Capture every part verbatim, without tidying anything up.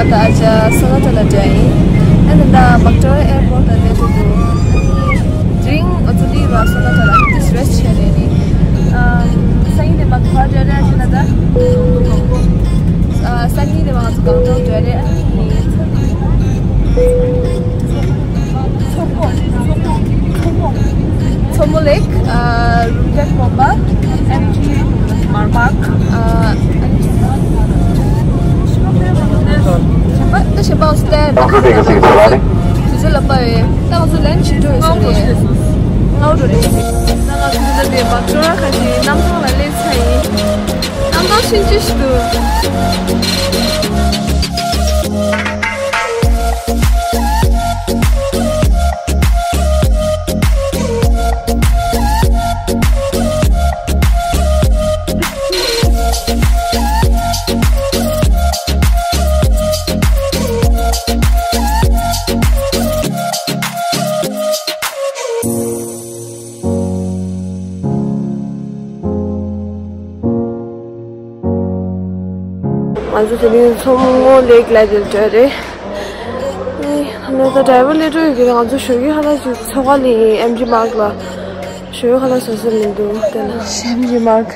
ད་ཆ་སོ་ན་ཊ་ལ་འགྲོ་ཡིན། ཨ་ནི་ད་བག་ཊོ་རི་ཡ་ཨེར་པོར་ཊ་ལ་སླེབས་འདུག་ཨ་ནི་དེ་རིང་ང་ཚོ་འདི་བ་སོ་ན་ཊ་ལ་ཏིས་རེ་སི་ཊི་བྱས་རེད་ནི། ཨ་སང་ཉིན་དེ་མ་ག་པར་འགྲོ་རེད་ཟེར་ན་ད། ཨ་སང་ཉིན་དེ་མ་ང་ཚོ་གངས་ལྗོངས་འགྲོ་རེད། ཨ་ནི་མཚོ་མོ། མཚོ་མོ། མཚོ་མོ། མཚོ་མོ་ལེག་ཨ་རུམ་བཏེགས་དགོན་པ། ཨེམ་ཇི་མར་པཱརྐ་ཨ་ཨ་ནི་གཞན་པ་ད་གཞན་པ་ཨོ་སི་ཏྲེ་ལི་ཡ་དུས་ཚོད་ལ་པ་ཡོད། ད་ང་ཚོ་ལན་ཇི་འགྲོ་ཡོད་ཟེར་ནས་ང་འགྲོ་རེད། ད་ང་ཚོ་འདི་ནས་བག་ཅོ་ར་ཁ་ཤས་གནམ་ཐང་ལ་སླེབས་ཚར་ཡིན། གནམ་ཐང་ཆུང་ཆུང་ཞིག་འདུག་ང་ཚོ་དེ་རིང་མཚོ་མོ་ལེག་ལ་འགྲོ་རེད། ཨེ་ད་ལྟ་ཌ་རའི་ཝར་སླེབས་འགྲོ་ཡོད་ཀྱི་རེད། ང་ཚོ་ཞོགས་ཀས་ཧ་ལ་ཅིག་མཚོ་ཁ་ལ་ཡིན། ཨེམ་ཇི་མར་པཱརྐ་ལ། ཞོགས་ཀས་ཧ་ལ་བཟོ་ས་མི་འདུག་དེ་ལ་ཨེམ་ཇི་མར་པཱརྐ་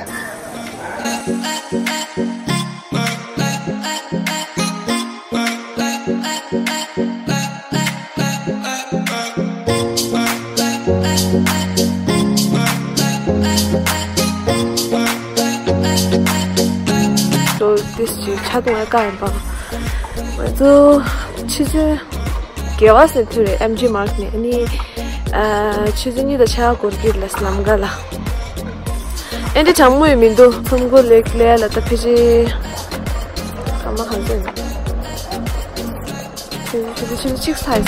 ཏོ་ཏིས་ཅིག་ཆ་ཏོང་ཨེ་ཀ་ཡིན་པ། ང་ཚོ་ཆུ་ཚོད་བརྒྱད་པ་ཟིན་ཐུབ་རེད། ཨེམ་ཇི་མར་པཱརྐ་ནས། ཨ་ནི་ཨ་ཆུ་ཚོད་གཉིས་དང་ཕྱེད་ཀ་འགོར་གྱི་ལ་ལམ་ཁ་ལ། ཨེ་འདྲ་གྲང་མོ་ཡང་མི་འདུག་མཚོ་མོ་ལེག་ལ་ལ་ད་ཕལ་ཆེར་སྐར་མ་གང་ཙམ་ཡིན། ཆུ་ཚོད་གཅིག་ཚར་ཡིན།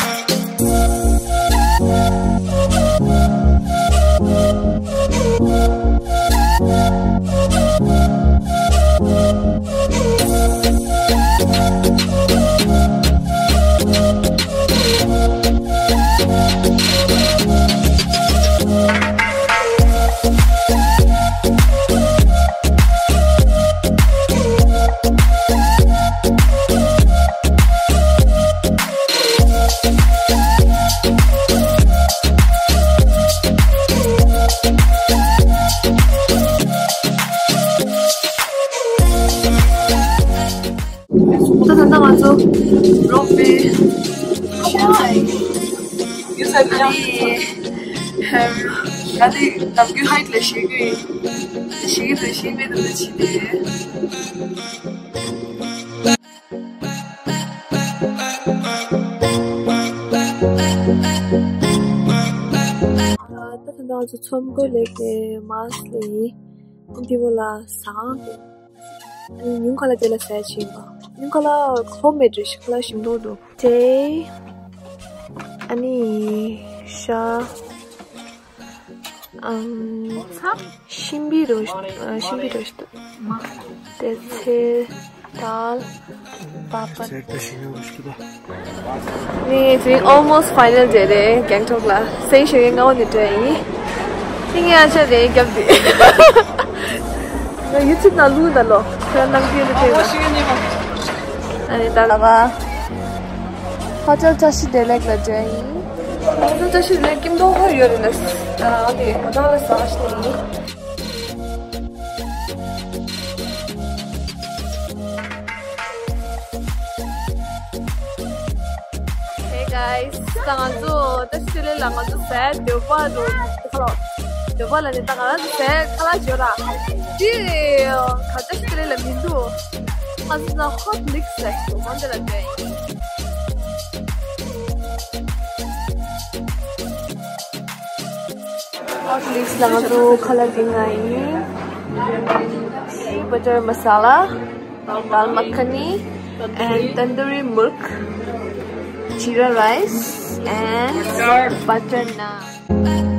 ད་ད་ལྟ་ང་ཚོ་རོབ་པའི་ཡོད་ས་རེད། ཨ་ནི་ཧེམ་ང་དེ་ནམ་རྒྱུན་ཧའིཊ་ལ་ཞེད་ཀྱི་ཡོད། ཞེད་ཀྱི་འདུག་ཞེད་མེད་འདུག་ཅི་དེ། ད་ད་ལྟ་ང་ཚོ་མཚོ་མོ་ལེག་གི་མར་པཱརྐ་ལ་ཡིན། འདི་བོ་ལ་ཟ་ཁང་དེ། ཨ་ནི་ཉུང་ཁ་ལ་དེ་ལ་ཟས་བྱིན་པ། ཉུང་ཁ་ལ་ཧོམ་མེད་རེད། ཤི་ཁ་ལ་ཞིམ་མདོག་འདུག་དེ། ཨ་ནི་ཤ། ཨམ། ཤིང་པི་རོ། ཤིང་པི་རོ་ཞིག་འདུག་དེ་ཚེ། དཱལ། པཱ་པར། ནི་དེ་རིང་almost final day རེད། གེང་ཊོག་ལ་སེང་ཞོགས་ཀས་སྔ་བོ་ནས་འགྲོ་ཡིན། ཏིང་ཡ་ཆ་རེད་རྒྱབ་དེ། ང་ཡུ་ཊུབ་ནང་བླུགས་ད་ལོ། ཁྱོད་ནང་དུ་ཡོད་ན་དྲན། ཨ་ནི་ད་ལ་བ། ཧོ་ཊེལ་བཀྲ་ཤིས་བདེ་ལེགས་ལ་འགྲོ་ཡིན། ཧོ་ཊེལ་བཀྲ་ཤིས་བདེ་ལེགས་སྐྱིད་མདོག་ཁ་ཡོད་རེད་ལ། ཨ་ནི་ཧོ་ཊེལ་ལ་ཟ་ཞིག་ཡིན། Hey guys, ད་ང་ཚོ་ད་ཤི་ལེ་ལ་ང་ཚོ་ཟས་འདོད་པ་རུ་ཁ་ལོ། འདོད་པ་ལ་ནི་ད་ང་རང་ཚོ་ཟས་ཁ་ལག་ཞོ་ར། དེ་ག་ད་ཤི་ལེ་ལ་མི་འདུག་ང་ཚོ་ད་ཧོཊ་ལིགས་ཟས་འདོད་པ་འདི་ལ་འདོད། ཧོཊ་ལིགས་ལ་ང་ཚོ་ཁ་ལག་འདི་ང་ཡིན། Butter masala, dal makhani, and tandoori murg, jeera rice, and butter naan.